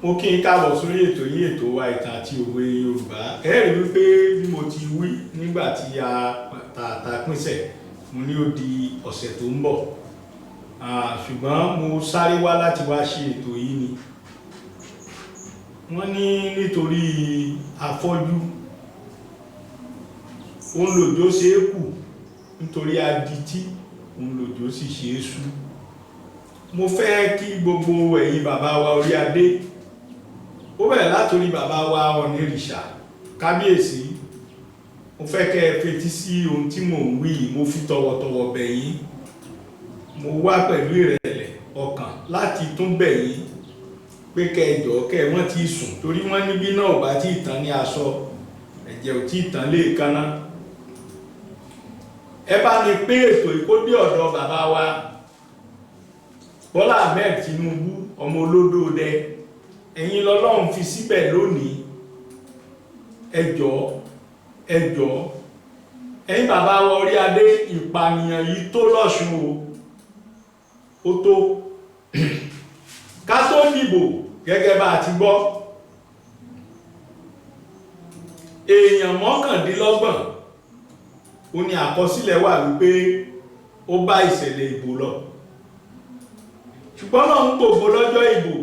Mo kí n káàbọ̀ sórí ètò yìí, ètò wa, ìtàn àti òwe Yorùbá. Ẹ rí wípé bí mo ti wí nígbà tí a ta pínṣẹ̀, mo ní ó di ọ̀sẹ̀ tó ń bọ̀, ṣùgbọ́n mo sáré wá láti wá ṣe ètò yìí ni. Wọ́n ní nítorí afọ́jú òun lòjó ṣe é kù, nítorí adití òun lòjó sì ṣe é sú. Mo fẹ́ kí gbogbo ẹ̀yin bàbá wa orí adé, ó bẹ̀rẹ̀ látòrí bàbá wa Ọ̀nìrìṣà kábíyèsí, mo fẹ́ kẹ́ ẹ fetí sí ohun tí mò ń wí yìí. Mo fi tọ̀wọ̀tọ̀wọ̀ bẹ̀ yín, mo wá pẹ̀lú ìrẹ̀lẹ̀ ọkàn láti tún bẹ̀ yín pé kẹ́ ẹ jọ̀ọ́, kẹ́ ẹ wọ́n ti sùn, torí wọ́n níbí náà ò bá tí ì tán ní aṣọ, ẹ̀jẹ̀ ò tí ì tán lé kaná. Ẹ bá ní pé ètò ìkódé ọ̀dọ̀ bàbá wa Bọ́lá Ahmed Tinubu, ọmọ olódò dẹ, ẹ̀yin lọ́lọ́run fi síbẹ̀ lónìí. Ẹ jọ̀ọ́, ẹ jọ̀ọ́, ẹ̀yin bàbá wa orí adé, ìpànìyàn yìí tó lọ́ṣun o, ó tó. Ká tó dìbò, gẹ́gẹ́ bá a ti gbọ́, èèyàn 29 ó ní àkọsílẹ̀ wà wípé ó bá ìṣẹ̀lẹ̀ ìbò lọ, ṣùgbọ́n náà ń gbògbó lọ́jọ́ ìbò,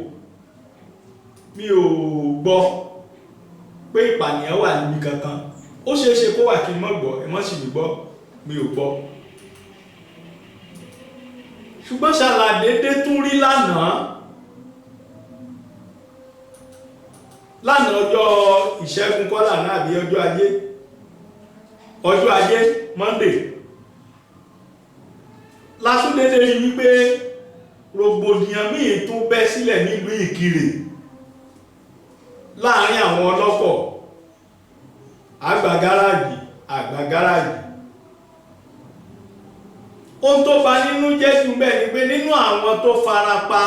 mi ò gbọ́ pé ìpànìyàn wà níbi kankan. Ó ṣeé ṣe kó wà kí n mọ̀ gbọ́, ẹ mọ̀ sì mí gbọ́, mi ò gbọ́. Ṣùgbọ́n ṣàlàdédé tún rí lánàá, lánàá ọjọ́ ìṣẹ́gun kọ́là náà àbí ọjọ́ ajé, ọjọ́ ajé Monday, látúndédé rí wípé rògbòdìyàn míì tún bẹ́ sílẹ̀ nílùú Ìkirè láàrin àwọn ọlọ́kọ̀, àgbà gáràjì, àgbà gáràjì. Ohun tó bà nínú jẹ́ jù bẹ́ẹ̀ ni pé nínú àwọn tó farapa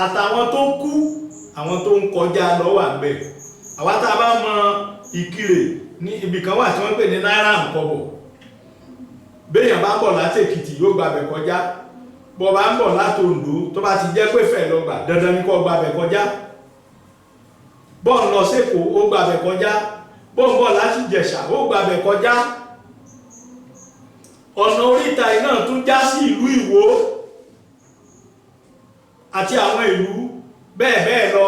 àtàwọn tó kú, àwọn tó ń kọjá lọ wà ńbẹ̀. Àwa tá a bá mọ Ìkirè, ní ibì kan wà tí wọ́n ń pè ní náírà nkọ́bọ̀. Béèyàn bá ń bọ̀ láti Èkìtì, yóò gbàbẹ̀ kọjá. Bọ́ bá ń bọ̀ láti Oǹdó, tó bá ti jẹ́ pé fẹ̀ lọ gbà, dandan ní kó gbàbẹ̀ kọjá. Bọ́ ń lọ sÉkòó, ó gbàbẹ̀ kọjá. Bọ́ ń bọ̀ láti Ìjẹ̀ṣà, ó gbàbẹ̀ kọjá. Ọ̀nà oríta iná tún já sí ìlú Ìwó àti àwọn ìlú bẹ́ẹ̀ bẹ́ẹ̀ lọ.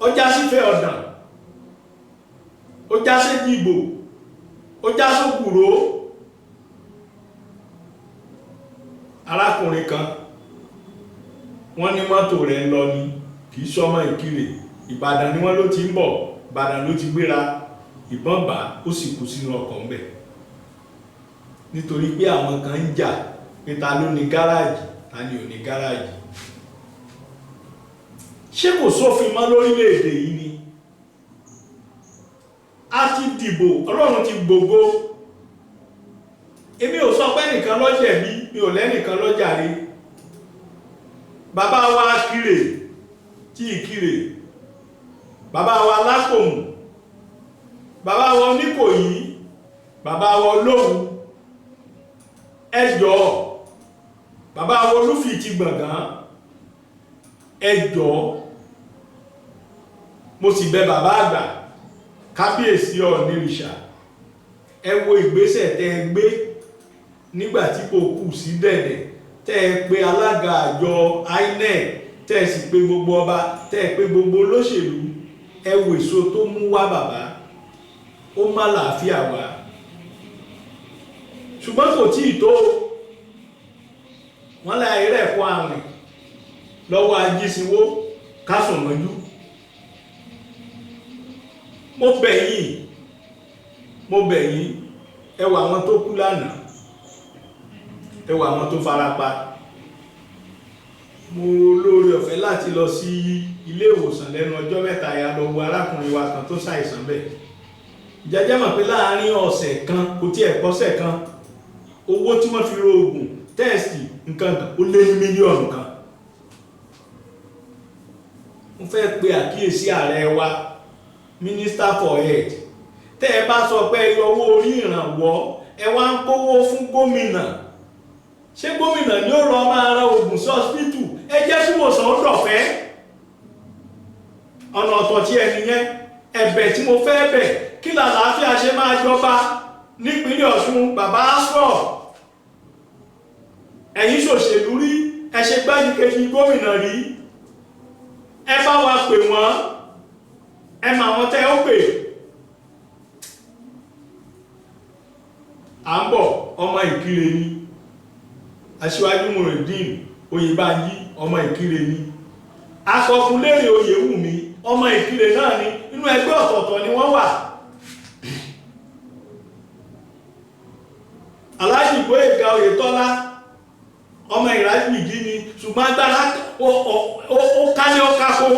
Ó já sí Ifẹ̀ Ọ̀dàn, ó já sí Èjìgbò, ó já sÓkùró. Arákùnrin kan, wọ́n ní mọ́tò rẹ̀ ń lọ ni, kì í sọmọ Ìkirè, Ìbàdàn ni wọ́n ló ti ń bọ̀, Ìbàdàn ló ti gbéra, ìbọn bá, ó sì kú sínú ọkọ̀ ńbẹ̀, nítorí pé àwọn kan ń jà pé ta ló ní gáràjì, ta ni ò ní gáràjì. Ṣé kò sófin mọ́ lórílẹ̀‐èdè yìí ni? A ti dìbò, Ọlọ́run ti gbogbo. Èmi ò sọ pé nìkan ló jẹ̀bi, mi ò lẹ́nìkan ló jàre. Bàbá wa Akirè tí Ìkirè, bàbá wa Lákòmù, bàbá wa Oníkòyí, bàbá wa Olówu, ẹ jọ̀ọ́, bàbá wa Olúfì ti Gbọ̀ngàn, ẹ jọ̀ọ́, mo sì bẹ̀ bàbá àgbà kábíyèsí Ọ̀nìrìṣà, ẹ wo ìgbésẹ̀ tẹ́ ẹ gbé nígbà tí kò kù sí dẹ̀dẹ̀, tẹ́ ẹ pe alága àjọ INEC, tẹ́ ẹ sì pe gbogbo ọba, tẹ́ ẹ pe gbogbo olóṣèlú. Ẹ wo èso tó mú wá bàbá, ó má làáfíà wá, ṣùgbọ́n kò tí ì tó. Wọ́n láyé rẹ̀ kó àrùn lọ́wọ́ ajísìnwó kásùn mọ́jú. Mo bẹ̀ yín, mo bẹ̀ yín, ẹ wo àwọn tó kú lánàá, ẹ wo àwọn tó farapa. Mo lóore ọ̀fẹ́ láti lọ sí ilé ìwòsàn lẹ́nu ọjọ́ mẹ́ta ya, lọ wo arákùnrin wa kan tó ṣàìsàn bẹ́ẹ̀. Jẹjẹ́ mọ̀ pé láàárín ọ̀sẹ̀ kan, kò tiẹ̀ pọ́sẹ̀ kan, owó tí wọ́n fi ro oògùn, test, nǹkan kan, ó lé ní 1 mílíọ̀nù. Mo fẹ́ pe àkíyèsí ààrẹ wa, Minister for Health, tẹ́ ẹ bá sọ pé ẹ yọ owó orí ìrànwọ́, ẹ wá ń kówó fún gómìnà, ṣé gómìnà ni ó lọ máa ra oògùn sí hospital? Ẹ jẹ́ kí ìwòsàn ó dọ̀fẹ́. Ọ̀nà ọ̀tọ̀ tí ẹni yẹn, ẹ̀bẹ̀ tí mo fẹ́ bẹ̀, kí làlàáfíà ṣe máa jọba nípínlẹ̀ Ọ̀ṣun. Bàbá asọ̀, ẹ̀yin ṣòṣèlú rí, ẹ ṣe gbájúkejì gómìnà rí, ẹ bá wa pè wọ́n, ẹ mà wọ́n tẹ́ ó pè. À ń bọ̀, ọmọ Ìkirè ni Aṣíwájú Murudeen Oyèbánjí, ọmọ Ìkirè ni Akọkúnlérè Oyèwùmí, ọmọ Ìkirè náà ni. Inú ẹgbẹ́ ọ̀tọ̀ọ̀tọ̀ ni wọ́n wà. Alhaji Gbóyèga Oyètọ́lá, ọmọ Ìrágbìjí ni, ṣùgbọ́n agbára ó kálé ó kákó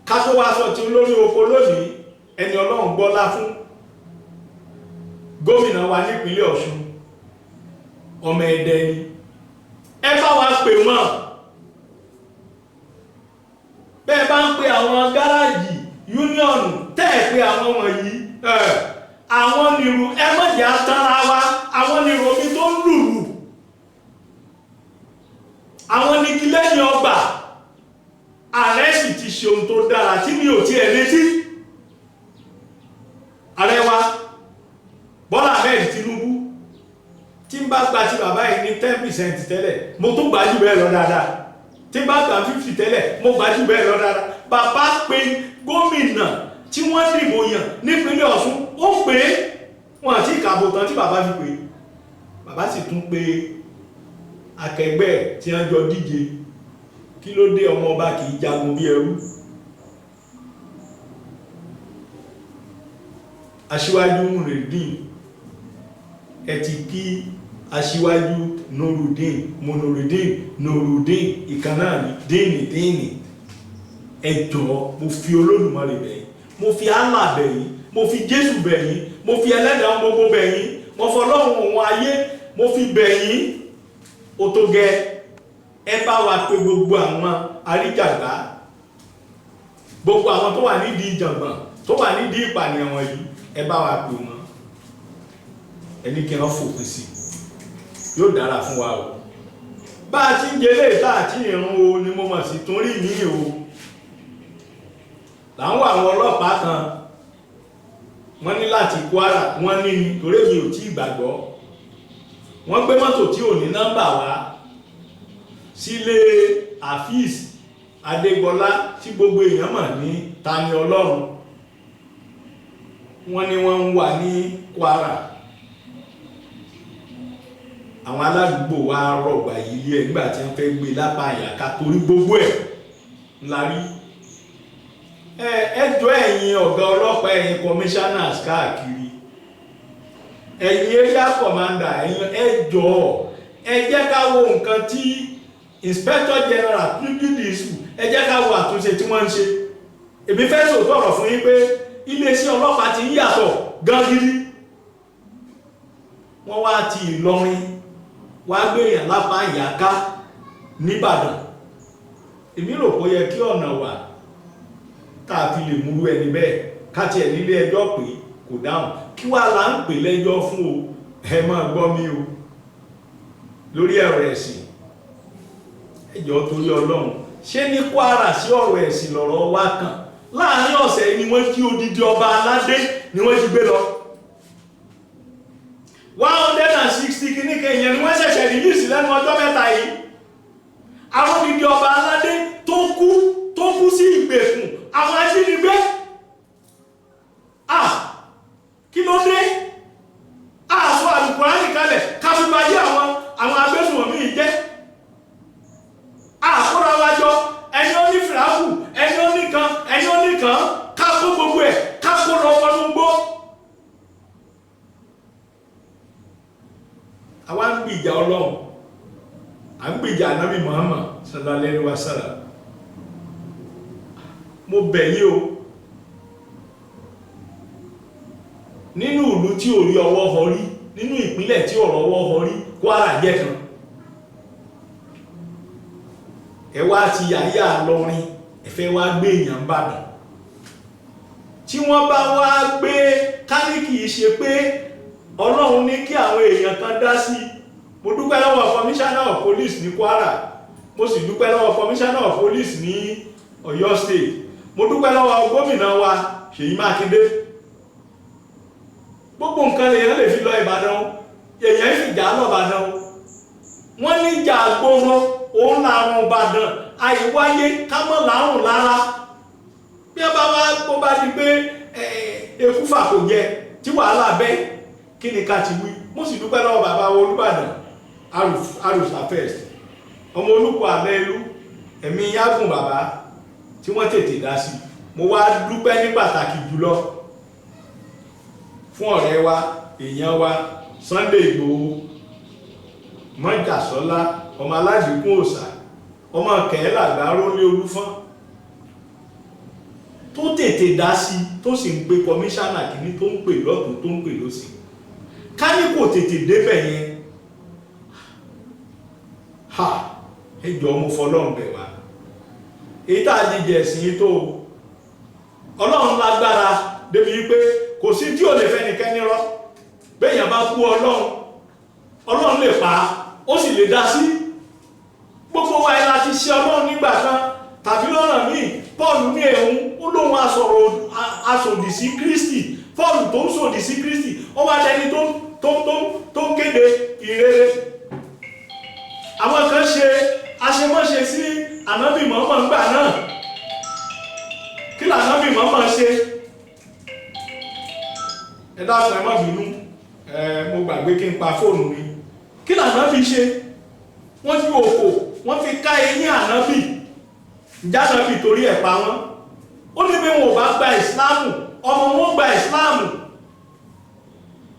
kátó wá sọ ti olórí oko lónìí, ẹni Ọlọ́run gbọ́lá fún gómìnà wa nípínlẹ̀ Ọ̀ṣun, ọmọ Ẹdẹ ni. Ẹ bá wa pè wọ́n. Bẹ́ẹ̀ bá ń pe àwọn gáràjì yúníọ̀nù, tẹ́ ẹ̀ pé àwọn wọ̀nyí, àwọn nìrù, ẹ má jẹ́ àtàrà wa, àwọn nìrù omi tó ń lùlù, àwọn nìkí lẹ́yìn ọgbà. Ààrẹ sì ti ṣe ohun tó dára tí mi ò tiẹ̀ létí. Ààrẹ wa Bọ́lá Ahmed Tinubu, tí n bá gba ti bàbá yìí ní 10% tẹ́lẹ̀, mo tún gbà jù bẹ́ẹ̀ lọ dáadáa. Tí n bá gba 50 tẹ́lẹ̀, mo gbà jù bẹ́ẹ̀ lọ dáadáa. Bàbá pe gómìnà tí wọ́n dìbò yàn nípínlẹ̀ Ọ̀ṣun, ó pè é, wọn àti ìkàbò tán tí bàbá fi pè é. Bàbá sì tún pe akẹgbẹ́ tí wọ́n jọ díje. Kí ló dé? Ọmọ ọba kì í jagun bí ẹrú. Aṣíwájú Murudeen, ẹ ti kí Aṣíwájú Nurudeen, Munurudeen, Nurudeen, ìkan náà ni, díìnì díìnì. Ẹ jọ̀ọ́, mo fi Olódùmarè bẹ̀ yín, mo fi Allah bẹ̀ yín, mo fi Jésù bẹ̀ yín, mo fi ẹlẹ́dàá gbogbo bẹ̀ yín, mo fọlọ́run òun ayé mo fi bẹ̀ yín. Ó tó gẹ́, ẹ bá wa pè gbogbo àwọn aríjàgbá, gbogbo àwọn tó wà nídìí ìjàngbọ̀n, tó wà nídìí ìpànìyàn wọ̀nyí, ẹ bá wa pè wọ́n. Ẹni kí wọ́n fòpin sí, yóò dára fún wa o. Bá a ti ń jẹ léètà àti ìrún o ni mo mọ̀ sí tún rí mi o. Làwọn àwọn ọlọ́pàá kan wọ́n ní láti Kwara, wọ́n ní ni, torí mi ò tí ì gbàgbọ́. Wọ́n gbé mọ́tò tí ò ní nọ́mbà wá sílé Afeez Adégbọlá tí gbogbo èèyàn mọ̀ ní Tani Ọlọ́run. Wọ́n ní wọ́n ń wà ní Kwara. Àwọn aládùúgbò wa rọ̀gbà ilé ẹ̀ nígbà tí wọ́n fẹ́ gbé lápá àyàká, torí gbogbo ẹ̀ ńlá rí. Ẹ jọ̀ọ́, ẹ̀yin ọ̀gá ọlọ́pàá, ẹ̀yin commissioners káàkiri, ẹ̀yin area commander, ẹ̀yin, ẹ jọ̀ọ́, ẹ jẹ́ ká wo nǹkan tí Inspector General Túnjí Dìísù, ẹ jẹ́ ká wo àtúnṣe tí wọ́n ń ṣe. Èmi fẹ́ sòótọ́ ọ̀rọ̀ fún yín pé iléeṣẹ́ ọlọ́pàá ti ń yàtọ̀ gan gidi. Wọ́n wá ti Ìlọrin wá gbéyàn lápá ìyáká nìbàdàn. Èmi rò pé ó yẹ kí ọ̀nà wà tá a fi lè múrú ẹni bẹ́ẹ̀ ká tiẹ̀ nílé ẹjọ́ pé kò dáhùn. Kí wàá là ń pè lẹ́jọ́ fún o? Ẹ máa gbọ́ mi o. Lórí ẹ̀rọ ẹ̀sìn, ẹjọ́ torí Ọlọ́run, ṣé ní Kwara sí ọ̀rọ̀ ẹ̀sìn lọ̀rọ̀ wá kàn? Láàrin ọ̀sẹ̀ ni wọ́n jí odidi ọba aládé ni wọ́n jí gbé lọ. 160 kìíní kan èèyàn ni wọ́n ṣẹ̀ṣẹ̀ release lẹ́nu ọjọ́ mẹ́ta yìí. Àwọn odidi ọba aládé tó kú sí ìgbèkùn àwọn ajínigbé. Ah, kí ló dé? Àṣọ àlùkùránì kalẹ̀ káfíńbáyé àwọn agbésùnmọ̀mí yìí jẹ́ àkóra wa jọ. Ẹni ó ní fìràkù, ẹni ó ní kan, ẹni ó ní kan, ká kó gbogbo ẹ̀, ká kó lọ wọnú gbó. Àwa ń gbìjà Ọlọ́run, à ń gbìjà Ànábì Muhammad sallallahu alaihi wasallam. Mo bẹ̀ yín o, nínú ìlú tí ò rí ọwọ́ họ rí, nínú ìpínlẹ̀ tí ọ̀rọ̀ ọwọ́ họ rí, Kwara jẹ́ kan. Ẹ wá ti yàyà lọrin, ẹ fẹ́ wá gbé èèyàn bàdàn. Tí wọ́n bá wá gbé káníkì, ṣe pé Ọlọ́run ní kí àwọn èèyàn kan dá sí i. Mo dúpẹ́ lọ́wọ́ commissioner of police ní Kwara, mo sì dúpẹ́ lọ́wọ́ commissioner of police ní Ọ̀yọ́ State. Mo dúpẹ́ lọ́wọ́ gómìnà wa Ṣèyí Mákindé. Gbogbo nǹkan lèèyàn lè fi lọ Ìbàdàn o, èèyàn fìjà lọ Ìbàdàn o. Wọ́n níjà gbòòrò òun làrùn Ìbàdàn, àìwáyé kámọ́ làrùn lára. Bí wọ́n bá wá bó bá di pé eku fà kò jẹ tí wàhálà bẹ́, kí ni ká ti wí? Mo sì dúpẹ́ lọ́wọ́ bàbá wa Olúbàdàn Arúsà First, ọmọ olùkọ́ alẹ́ ìlú, ẹ̀mí yágùn bàbá tí wọ́n tètè dá sí. Mo wá dúpẹ́ ní pàtàkì jùlọ fún ọ̀rẹ́ wa, èèyàn wa, Sunday Igboho, Mọ́jàsọ́lá, ọmọ aládìkún òòṣà, ọmọ kẹ̀ẹ́lá àgbáró lé Olúfọ́n, tó tètè dá sí, tó sì ń pe kọmíṣánná kìíní, tó ń pè lọ́tún, tó ń pè lọ́sì. Ká ní kò tètè débẹ̀ yẹn, ha, ẹ jọ̀ọ́, mo fọlọ́run bẹ̀ wá. Èyí tá a jíjẹ ẹ̀sìn yìí tó, Ọlọ́run lágbára débi wípé kò sí tí ò lè fẹ́ nìkẹ́ni rọ́. Béèyàn bá kú, Ọlọ́run, Ọlọ́run lè pa á, ó sì lè dá sí. Gbogbo wa ẹ láti ṣe Ọlọ́run nígbà kan tàbí lọ́nà míì. Paul ní ẹ̀hún ó lóun asọ̀rọ̀ asòdì sí Kristi. Paul tó ń sòdì sí Kristi, ó wá dẹni tó ń kéde ìrere. Àwọn kan ṣe àṣemọ́ṣe sí ànábì mọ́mọ́ ńgbà náà. Kí lànábì mọ́mọ́ ṣe? Ẹ dákun, ẹ má bínú, ẹ mo gbàgbé kí n pa fóònù mi. Kí lànábì ṣe? Wọ́n fi òkò, wọ́n fi ká eyín ànábì. Ǹjẹ́ ànábì torí ẹ̀ pa wọ́n? Ó ní bí wọn ò bá gba ìsìláàmù, ọmọ wọn gba ìsìláàmù.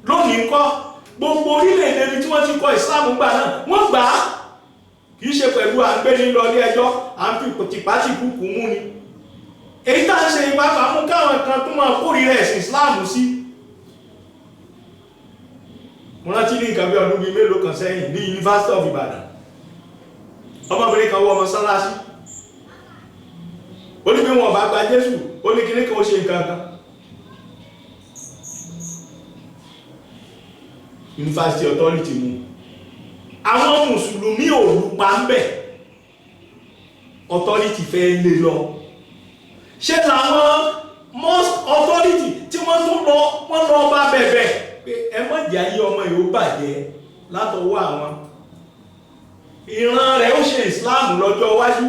Lónìí kọ́, gbogbo orílẹ̀-èdè ibi tí wọ́n ti kọ ìsìláàmù gbà náà, wọ́n gbà á. Kì í ṣe pẹ̀lú à ń gbé ní lọ ilé ẹjọ́, à ń fi tìpátìkúkú mú ni. Èyí tá à ń ṣe ìpapà mú káwọn kan tó máa kórìíra ẹ̀sìn ìsìláàmù sí. Mo rántí ní nǹkan bí ọdún bíi mélòó kan sẹ́yìn ní University of Ibadan, ọmọbìnrin kan wọ mọ́sálásí, ó ní bí wọn bá gba Jésù, ó ní kíní kan ó ṣe nǹkan kan. University authority mú àwọn mùsùlùmí ò lùpa ń bẹ̀. Authority fẹ́ lé lọ. Ṣé làwọn mosque authority tí wọ́n tún lọ, wọ́n lọ bá bẹ̀bẹ̀ pé ẹ má jẹ́ ayé ọmọ yìí ó bàjẹ́ látọwọ́ àwọn ìran rẹ̀, ó ṣe Islam lọ́jọ́ iwájú.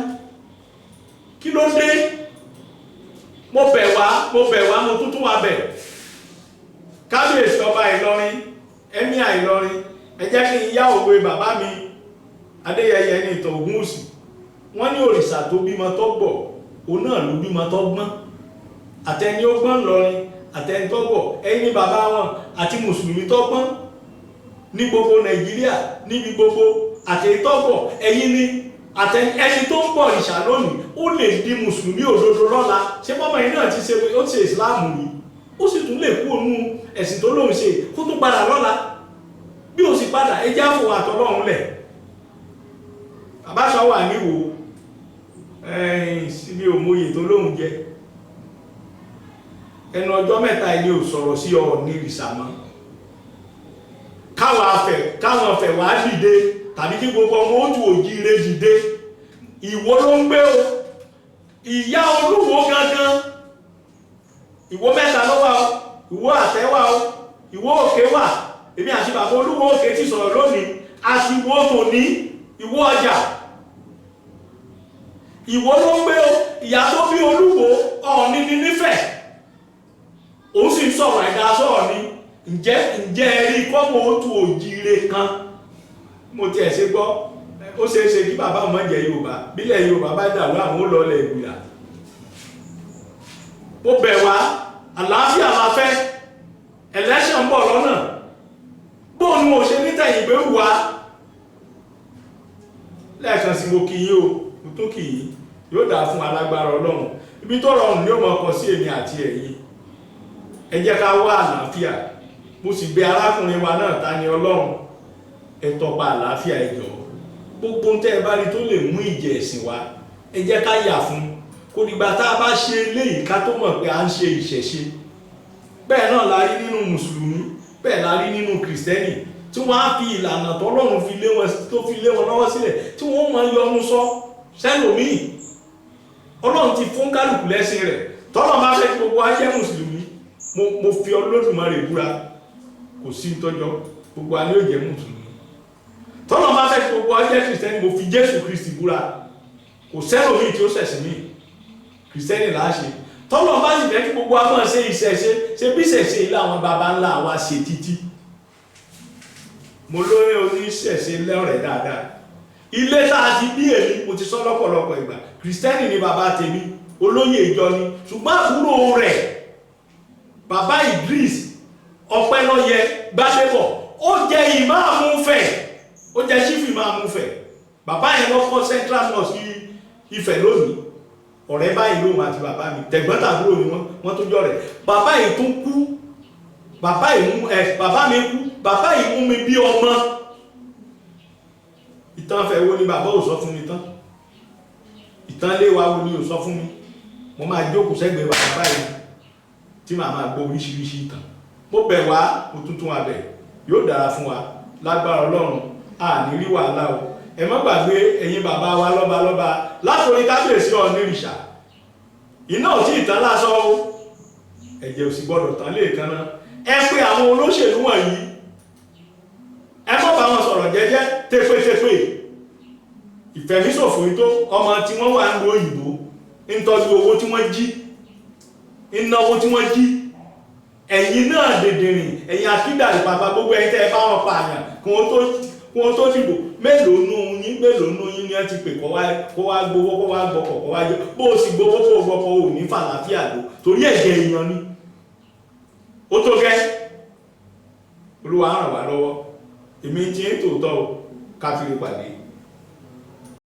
Kí ló dé? Mo bẹ̀ wá, mo bẹ̀ wá, mo tún tún wá bẹ̀. Kábíyèsí ọba Ìlọrin, Emir Ìlọrin, ẹ jẹ́ kí n yá òwe bàbá mi Adéyẹyẹ ní ìtàn Ògúnwùsì. Wọ́n ní òrìṣà tó bímọ tó gbọ̀, òun náà ló bímọ tó gbọ́n. Àtẹni ó gbọ́n lọrin, àtẹni tó gbọ̀, ẹ̀yin ní bàbá wọn, àti mùsùlùmí tó gbọ́n ní gbogbo Nàìjíríà, níbi gbogbo, àti tó gbọ̀, ẹ̀yin ní. Àtẹni ẹni tó ń bọ̀ òrìṣà lónìí, ó lè di mùsùlùmí òdodo lọ́la. Ṣé bọ́mọ yìí náà ti ṣe, ó ti ṣe ìsìláàmù rí, ó sì tún lè kú ònú ẹ̀sìn tó lóun ṣe, kó tún padà lọ́la. Bí ó sì padà, ẹ já fún àtọlọ́run lẹ̀. Bàbá sọ wà níwò síbi òmòye tó lóun jẹ ẹnu ọjọ́ mẹ́ta ilé ò sọ̀rọ̀ sí ọ ní ìrìsà mọ́. Káwọn afẹ, káwọn afẹ wàá dìde, tàbí kí gbogbo ọmọ ojú òjíire dìde. Ìwó ló ń gbé o, ìyá Olúwo gangan. Ìwó mẹ́ta ló wà o: Ìwó àtẹ wà o, Ìwó òkè wà, èmi àti bàbá Olúwo òkè ti sọ̀rọ̀ lónìí, àti Ìwó tòní, Ìwó ọjà. Ìwó ló ń gbé o. Ìyá tó bí Olúwo, Ọ̀ọ̀ni ni nífẹ̀ẹ́, òun sì ń sọ̀rọ̀ àìdá sọ̀rọ̀ ni. Ǹjẹ́ ẹ rí kọ́mọ otu òjíire kan? Mo tiẹ̀ ṣe gbọ́, ó ṣeé ṣe kí bàbá ọmọ jẹ Yorùbá. Bílẹ̀ Yorùbá bá dàrú, àwọn ó lọ lẹ̀ ìgbìlà. Mo bẹ̀ wá, àlàáfíà la fẹ́. Election bọ̀ lọ́nà. Bóun ni mo ṣe ní tẹ̀yìn gbé wá lẹ́ẹ̀kan sí, mo kí yín o, mo tún kí yín. Yóò dáa fún alágbára Ọlọ́run. Ibi tó rọrùn ni ó mọ̀ kọ sí èmi àti ẹ̀yin. Ẹ jẹ́ ká wá àlàáfíà. Mo sì bẹ̀ arákùnrin wa náà, Ta ni Ọlọ́run, ẹ tọpa àlàáfíà, ẹ jọ̀ọ́. Gbogbo tẹ́ ẹ bá rí tó lè mú ìjẹ ẹ̀sìn wá, ẹ jẹ́ ká yà fún. Kò dìgbà tá a bá ṣe eléyìí ká tó mọ̀ pé à ń ṣe ìṣẹ̀ṣe. Bẹ́ẹ̀ náà la rí nínú mùsùlùmí, bẹ́ẹ̀ la rí nínú kìrìsìtẹ́nì, tí wọ́n á fi ìlànà tọ́lọ́run fi lé wọn, tó fi lé wọn lọ́wọ́ sílẹ̀, tí wọ́n máa yọnu sọ sẹ́lòmíì. Ọlọ́run ti fún kálukú lẹ́sìn rẹ̀. Tọ́lọ́ bá fẹ́ kí gbogbo wa jẹ́ mùsùlùmí, mo fi Olódùmarè búra, kò sí tọ́jọ́ gbogbo wa ni yóò jẹ́ mùsùlùmí. Tọ́lọ́ bá fẹ́ kí gbogbo wa jẹ́ kìrìsìtẹ́nì, mo fi Jésù Kristi búra, kò sẹ́lòmíì tí ó ṣẹ̀sìn míì, kìrìsìtẹ́nì là á ṣe. Tọ́lọ́ bá sì fẹ́ kí gbogbo wa máa ṣe ìṣẹ̀ṣe, ṣe bí ìṣẹ̀ṣe ilé àwọn baba ńlá wa ṣe títí. Mo lóye oníṣẹ̀ṣe lẹ́rẹ̀ẹ́ dáadáa. Ilé tá a ti bí èmi, mo ti sọ lọ́pọ̀lọpọ̀ ìgbà, kìrìsìtẹ́nì ni bàbá tèmi, olóyè ìjọ ni, ṣùgbọ́n àbúrò rẹ̀, bàbá Idris Ọpẹ́lọ́yẹ Gbádébọ̀, ó jẹ́ ìmáàmù Ifẹ̀, ó jẹ́ chief ìmáàmù Ifẹ̀. Bàbá yẹn lọ kọ́ Central Mosque Ifẹ̀ lónìí. Ọ̀rẹ́ báyìí lóhun àti bàbá mi, tẹ̀gbọ́n-tàbúrò ni wọ́n, wọ́n tó jọ rẹ̀. Bàbá yìí tún kú, bàbá yìí mú ẹ, bàbá mi kú, bàbá yìí mú mi bí ọmọ. Ìtàn fẹ́ wo ni bàbá ò sọ fún mi tán? Ìtàn lé wa wo ni ò sọ fún mi? Mo máa jókòó sẹ́gbẹ̀ẹ́ bàbá báyìí tí màá máa gbọ́ oríṣiríṣi ìtàn. Mo bẹ̀ wá, mo tuntun wa bẹ̀, yóò dára fún wa lágbára Ọlọ́run, a ní rí wàhálà o. Ẹ má gbàgbé ẹ̀yin bàbá wa lọ́ba lọ́ba, látòrí kábíyèsí Ọ̀nìrìṣà, iná ò tí ì tán lásán o, ẹ̀jẹ̀ ò sì gbọ́dọ̀ tán lè kan náà. Ẹ pé àwọn olóṣèlú wọ̀nyí, ẹ má bá wọn sọ̀rọ̀ jẹ́jẹ́, tépétépé. Ìfẹ̀míṣòfò yìí tó, ọmọ tí wọ́n wà ń lo òyìnbó ń tọ́jú owó tí wọ́n jí, ń náwó tí wọ́n jí. Ẹ̀yin náà dèdèrìn, ẹ̀yin akídàrí bàbá, gbogbo ẹ̀yin tẹ́ ẹ bá wọn pààyàn kí wọ́n tó dìbò, mélòó nú yín, mélòó nú yín ni wọ́n ti pè kó wá gbowó, kó wá gbọkọ̀, kó wá jẹ? Bó o sì gbowó kó o gbọkọ̀, ò ní fàlàáfíà lò, torí ẹ̀jẹ̀ èèyàn ni. Ó tó gẹ́, Olúwa ràn wá lọ́wọ́. Èmi ti ń tòótọ́ o, ká fi lè pàdé.